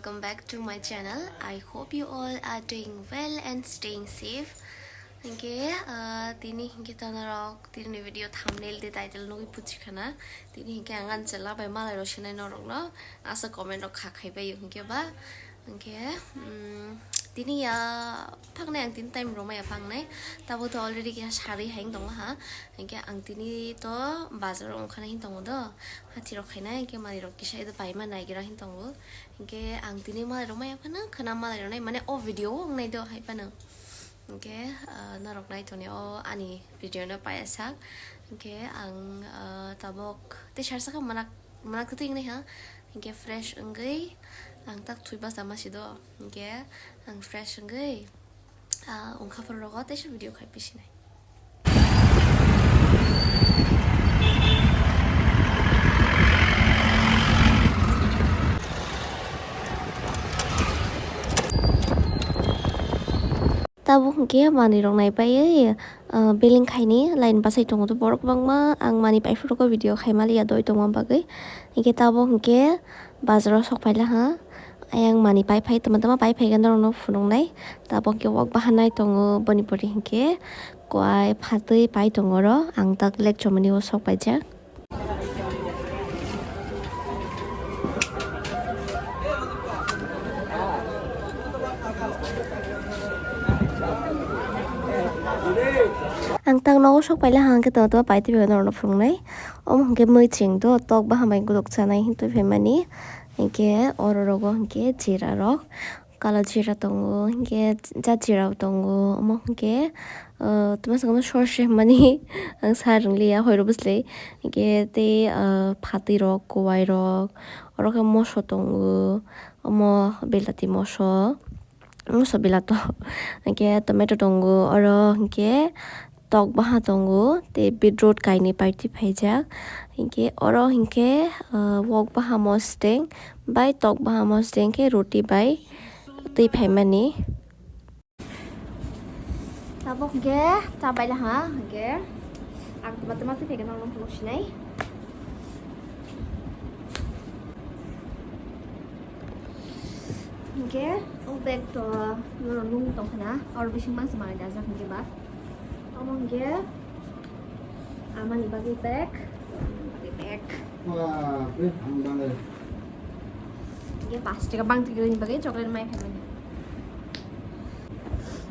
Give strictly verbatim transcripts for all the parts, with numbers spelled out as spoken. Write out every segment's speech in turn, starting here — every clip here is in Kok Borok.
Welcome back to my channel. I hope you all are doing well and staying safe. Hingke, ah, tini hingke tonorok tini video thumbnail de title nugui puchi khana. Tini hingke ang ani chwla bai malai rok sinai norok no asa comment rok kha khai bai hingke ba. Hingke, mm, tini ya phangnai ang tini time rok maya phangnai. Tabo to already kisa sari hai tongo ha. Hingke ang tini to bazar o wngkha na hin tongo do. Hathi rok khainai hingke manui rok kisa edo paima naigira hin tongo. Hingke ang tini malai rok maya phano khwna malai rok nai mane o video o wngnai do hai phano. Hingke, ah, norok nai toni o ani video no paya sak. Hingke ang, ah, tabok tei sar saka manak, manak twi wngnai ha. Hingke fresh wngwi ang tak thwi basa ma si do. Hingke ang fresh wngwi, ah, wngkha phuru rogo teisa video khai pisinai. Tabuk hingke manui rok nai paiwi, ah, billing khaini line bachai tongo borok kwbangma. Ang manui paiphurugo video khai maliya doi tongma bagwi. Hingke tabuk hingke bazaro sok phaila ha. Ayang manui pai phai tama tama pai phai norokno phunuknai. Tabuk hingke wak bahan nai tongo boni pore hingke kwai phatwi pai tongo oro. Ang tak lek chomani o sok paijak. Ang tak nogo sok paila hangke tama tama pai twi norokno phunuknai. Omo hingke mui chwng do tok bahambai guluk chanai hintwi phaimani. Hingke oro rogo hingke jera rok. Kala jera tongo, hingke jat jera bo tongo, omo hingke, ah, tama songno sor se hwnmani ang sa rwnglia, hoi rw bwsle. Hingke tei, ah, phatwi rok, kwai rok, oro khe moso tongo, omo belati moso, moso belato. Hingke tomato tongo, oro hingke tok baha tongo, tei beetroot kainwi paitwi phaijak. Hinkhe oro hinkhe, ah, wok baha mosdeng bai tok baha mosdeng khe roti bai twi phaimani. Tabuk hinkhe chabaila ha, hinkhe ang tama tama twi phaikhe norokno phunuk sinai. Hinkhe o bag to norok nung tongkha na, oro bising mangsa manwi dajak hinkhe ba. Omo hinkhe amani bagwi bag, amani bagwi bag. Hinkhe pash taka bang twi kwrwini bagwi chocolate mai phaimani.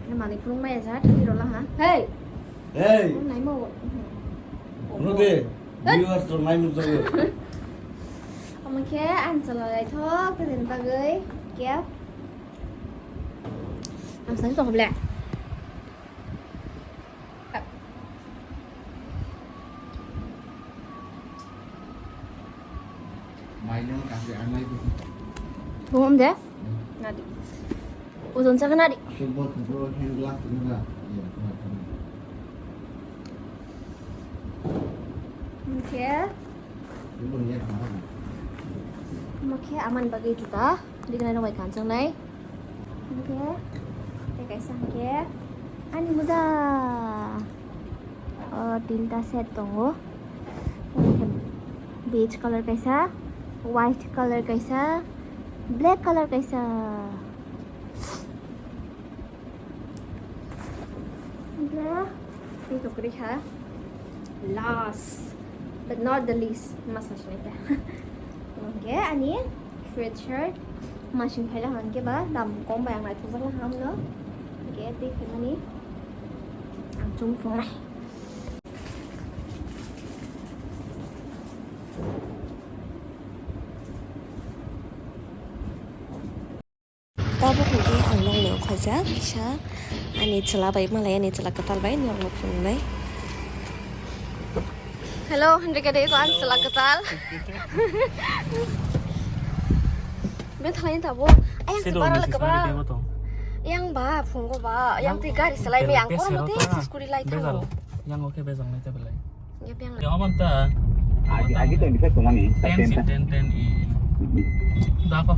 Hinkhe manwi phunuk maya ja thangwi rwla ha. Hey! Hey! Naimo. Phunuk de. Viewers rok nai nukjago. Omo khe ang chwla naithok tei bagwi kep. Ang sani tong ble. Bumung de? Nadi. Uzun sa nadi. Oke. Oke, aman bagwi juta. Dignai rok bai kanchongnai. Oke. Tei kaisa hwnkhe ani moja. O tinta set tongo. Beige color kaisa, white color kaisa, black color kaisa. Oke, tei to kwrwi kha. Last but not the least, masa sinai ta. Oke, ani sweatshirt masing phaila hangke ba dam kom bai ang naithokjak la hamno. Oke, tei khaimani ang chum phungnai. Tabuk hwnkhe ang nokni ukhajak kisa ani chwla bai malai ani chwla kwtal bai norokno phunuknai. Hello, hwnwi khe de ko ani chwla kwtal. Bethalaini tabo. Ayang se bara lekaba. Yang ba phungo ba. Yang twi gari salai me yang kormo te scooty lai thango. Yang oke bejang nai te belai. Yang amanta. Agi agi to bisa tongani. Ten si ten ten i. Dako.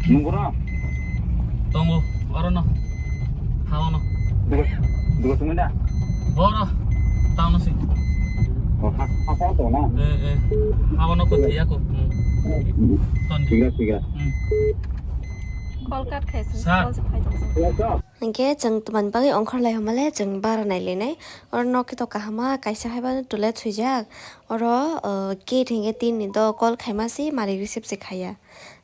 Nunggu ra. Tongo. Oro no. Hawa no. Dua dua tunggu dah. Boro. Tahu no si. Oh, ha ha to na. Eh eh. Hawa no ko tiya ko. Ton di. Tiga tiga. Hmm. Call cut khai sir. Call se phai tong sir. Hingke chwng twmani bagwi ongkhor lai hwnmale chwng bara nai linai. Oro nok khe to kahama kaisa hai ba toilet swijak. Oro, uh, gate hingke tin ni do call khaima se mari receive se khaiya.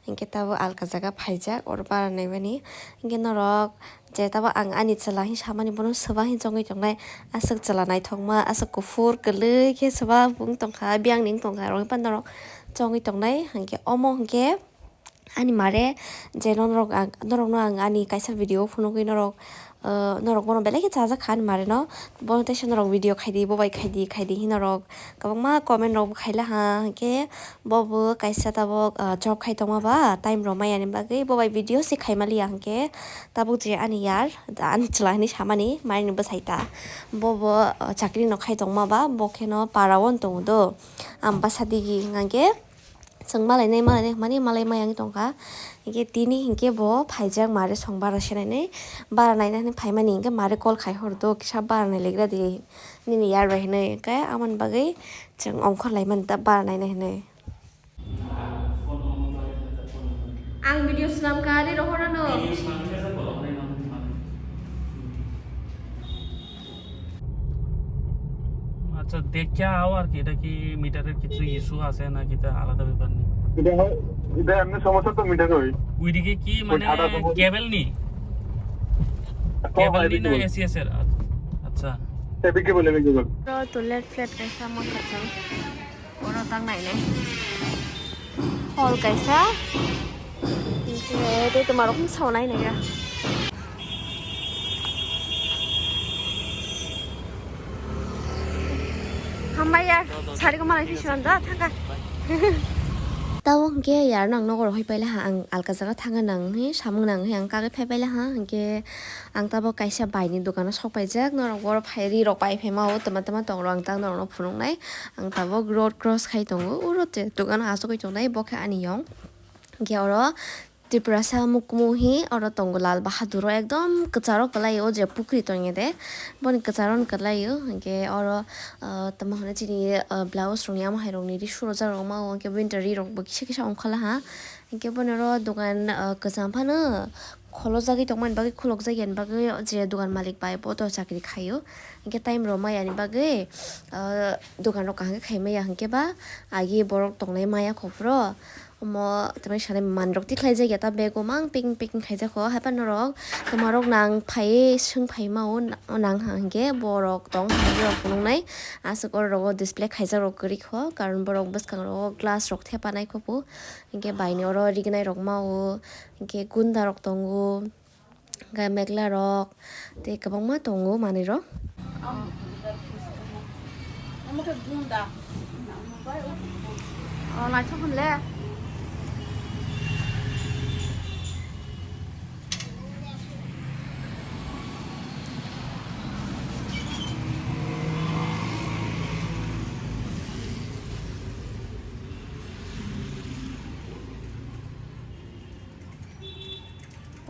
Hingke tabuk alka jaga phaijak oro bara naimani. Hingke norok je tabuk ang ani chwla hin samani bono swbang hin chongwi tongnai. Aswk chwla naithokma, aswk kuphur kwlwi khe swbang wng tongkha, biyang ni wng tongkha, oro hwnba norok chongwi tongnai. Hingke omo hingke ani mare je norok ang, norokno ang ani kaisa video phunugwi norok, uh, norok bono belai khe chajak kha ani mare no. Bono teisa norok video khaidi, bo bai khaidi, khaidi hin norok kwbangma comment rok bo khaila ha, hingke bo bo kaisa tabuk, uh, job khai tongma ba time rok maya ni bagwi bo bai video se khaima liya hingke tabuk je ani yar ani chwla hinwi samani mari ni bwsai ta bo bo, uh, chakri no khai tongma ba bo kheno para o wng tongo do ang bwsa digi hingke. Chwng malainai, malainai hwnmani malai maya wngwi tongkha. Hinkhe tini hinkhe bo phaijak mare song bara se nainai. Bara naina hinwi phaimani hinkhe mare call khai hor do, kisa bara nai legra di nini yar bai hinwi. Hinkhe amoni bagwi chwng ongkhor laimani da bara naina hinwi. Ang video swnam kha, ari rohorano. আচ্ছা, দেখে আও আর কি, এটা কি মিটারের কিছু ইস্যু আছে নাকি তা আলাদা ব্যাপার নেই? এটা হয়, এটা এমনি সমস্যা তো মিটার হয়। ওইদিকে কি ওই মানে সাদা সমস্যা। কেবল নেই? হ্যাঁ, কেবল হ্যাঁ, নেই না এদিকে বল। এসিএস এর? আ-, আচ্ছা। এদিকে বল, এদিকে বল। Oro toilet flat kaisa mangkha chwng. Oro tang nainai. Hall kaisa. Hinkhe tei twmarok bwsa o nainaiya. Hambai ya, sari ko malai phi suan da thangka. Tabo hinkhe yar nang nogo rohoi paila ha, ang alka jaga thangna nang hi, samung nang hi, ang kagwi phai paila ha, hinkhe ang tabo kaisa bai ni dogano sok paijak, norok boro phai ri rok pai phaima o, tama tama tong rok, ang ta norok no phunuk nai, ang tabo road cross khai tongo, uro te dogano asugwi tongnai, bo khe ani yong. Hinkhe oro Tiprasa mukmu hi oro tongo Lal Bahadur o ekdom kwcharo kwlai o je pukri tongya de boni kwcharo no kwlai o hinkhe oro, ah, tamo hwnwi chini, ah, blouse rok ni amo hai rok ni ri surajak rok ma o hinkhe winter ri rok bo kisa kisa ongkha la ha hinkhe boni oro dogan, ah, kwcham phano kholojagwi tongmani bagwi khulokjagwi ani bagwi je dogan malik bai bo to chakri khai o hinkhe time rok maya ni bagwi, ah, dogan rok kaham khe khai maya hinkhe ba agi borok tongnai maya kho phuru. Omo tamani sanai manwi rok tikhlai jak ya ta bag o mang packing packing khaijak kho haiphano norok twmarok nang phaiwi swng phaima o nang hang hinkhe borok tong hwnwi rok phunuknai aswk oro rogo display khaijak rok kwrwi kho karon borok bwskang rogo glass rok thepa nai kho bo hinkhe baini oro rignai rok ma o hinkhe gunda rok tongo. Hwnkhe mekla rok tei kwbangma tongo manwi rok. O naithok hwn le.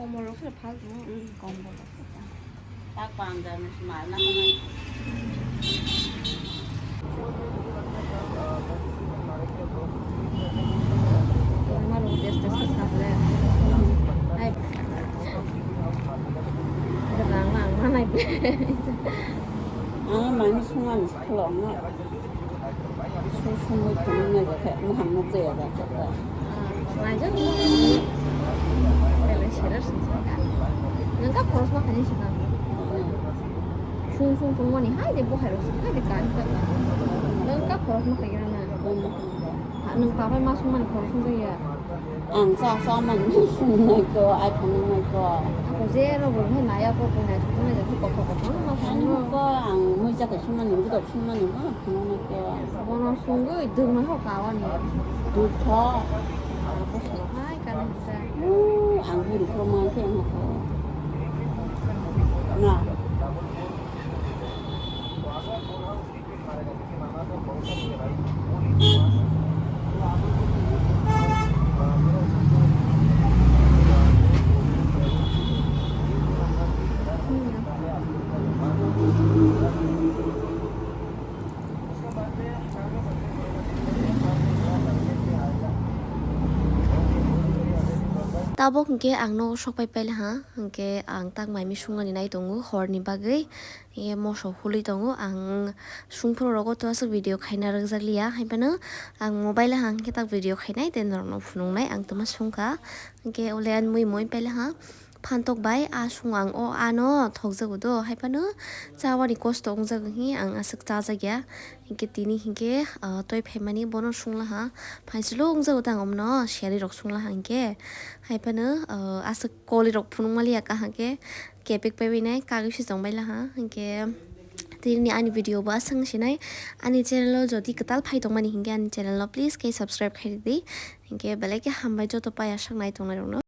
Komol rok se phal tong. Hmm, komol rok se phal. Tak panjang ni smal na kama. Korma rok test test khe sable. Ai. Rang rang manai. Ang mani sungani khlong na. Sung sungwi thangwi nai khe, maham nuk jaya da khe. Naijak belai serer sing saka. Nang ka khoros ma khaini saka. Sung sung tongmani hai de bo hai rok hai de kan ka. Nang ka khoros ma khaini na. Ha, nang ta bai ma sung mani khoros sung jaya. Ang sa sa man sung nai ko, ai phang nai ko. Ako je ro bo hai naya ko ko nai ko nai ko ko ko ko ma sung. Ang ko ang mui ja ka sung mani ko sung mani ko phang nai ko. Bono sungwi dwngma ho kawani. Dutho. Hai kana hisa. Ang buru ko man ke ang ko. Na. Tabok hwnkhe ang nogo sok pai paila ha, hwnkhe ang tak mai mi sungmani nai tongo horni bagwi. Hwnkhe moso hului tongo, ang sungphuru rogo to aswk video khaina rwkjak liya, haiphano ang mobile ha hwnkhe tak video khainai tei norokno phunuknai ang tongma sungkha. Hwnkhe ule ani mui moi paila ha phantok bai a sung ang o ano thokjago do, haiphano chawani kosto wngjago hi ang aswk chajakya. Hwnkhe tini hwnkhe, ah, toi phaimani bono sunglaha, phaisalo wngjago tang omno siyari rok sunglaha hwnkhe. Haiphano, ah, aswk koli rok phunukmaliya kaham khe kepek paibainai kagwi se chongbai laha. Hwnkhe tini ani video bo aswk sinai, ani channel o jodi kwtal phai tongmani hwnkhe ani channel no please khe subscribe khai ridi. Hwnkhe belai khe hambai joto paya sak nai tongnai rokno.